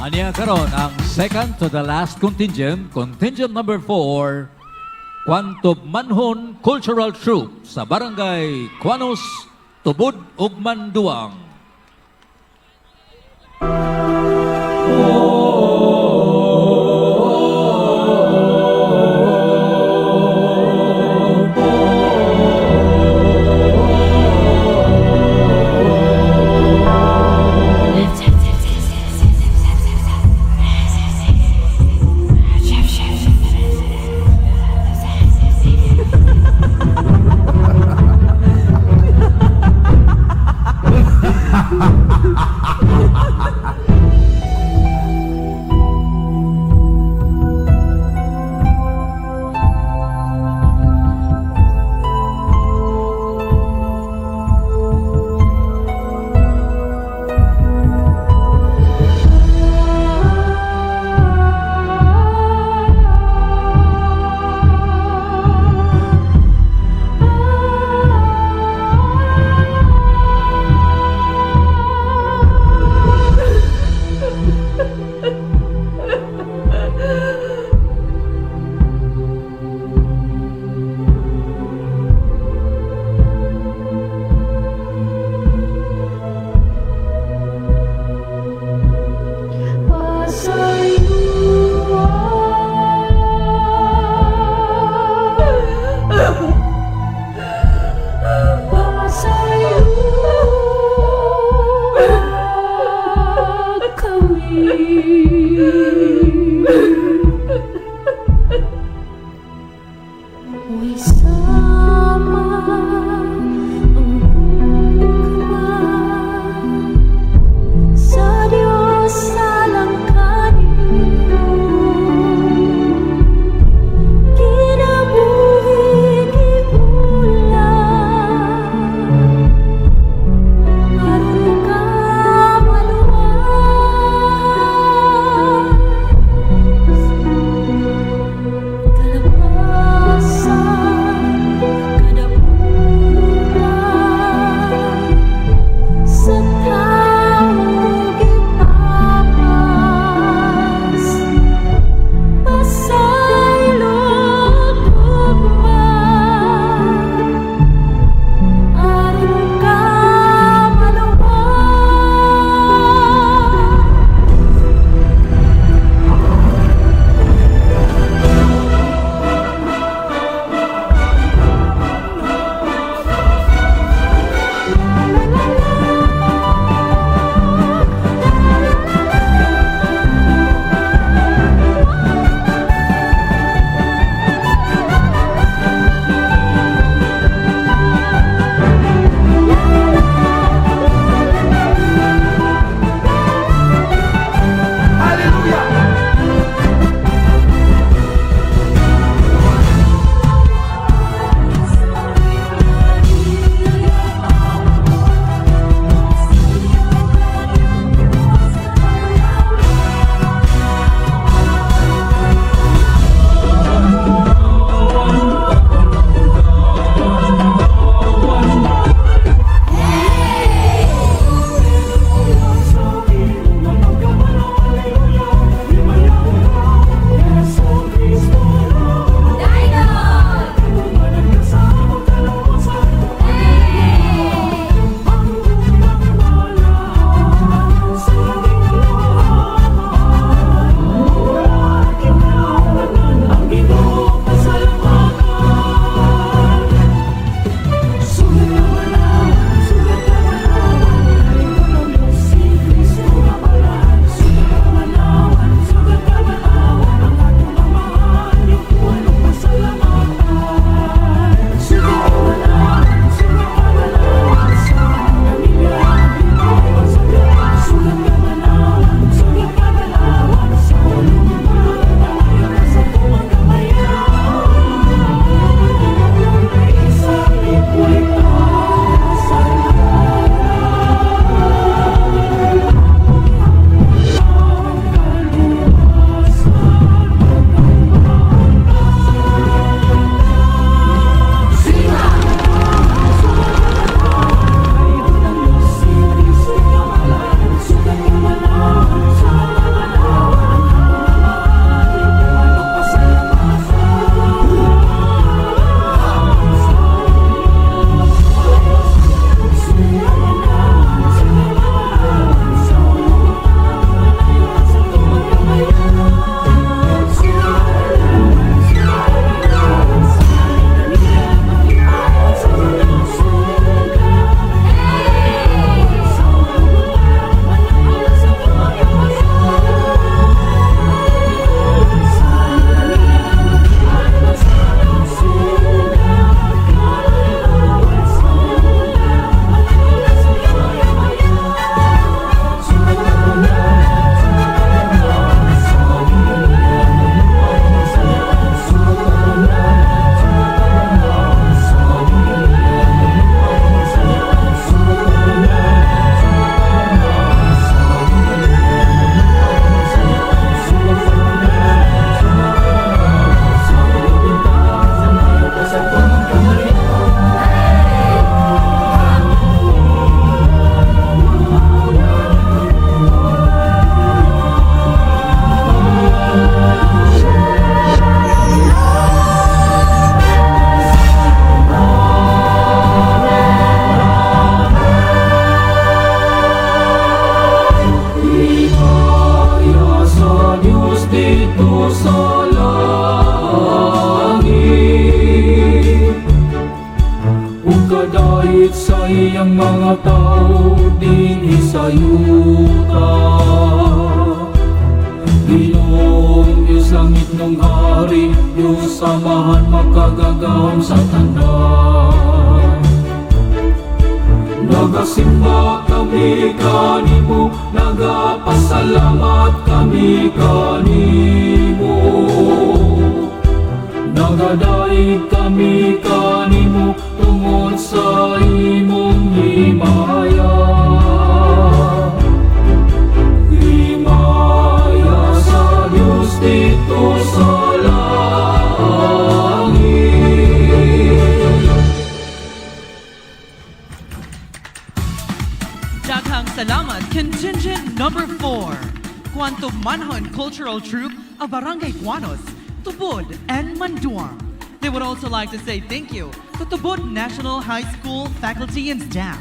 Aniya karon ang second to the last contingent, contingent number 4, Kwantob Manhon Cultural Troupe sa Barangay Cuanos, Tubod ug Manduang. Pasayloa kami. Uy, sama ang hugma sa Diyos alang kanimo. Kinabuhi gibulag aron ka maluwas. didto sa langit ug kadait sa iyang mga tao dinhi sa yuta. Ginoong Diyos, langitnong Hari, Diyos Amahan, makagagahom sa tanan. Nagasimba kami kanimo, nagapasalamat kami kanimo. Nagadaig kami kanimo tungod sa imong himaya. Himaya sa Diyos didto sa langit. Daghang salamat, contingent number 4, Quantum Manhon Cultural Troupe of Barangay Guanos, Tubod, and Manduang. They would also like to say thank you to Tubod National High School faculty and staff.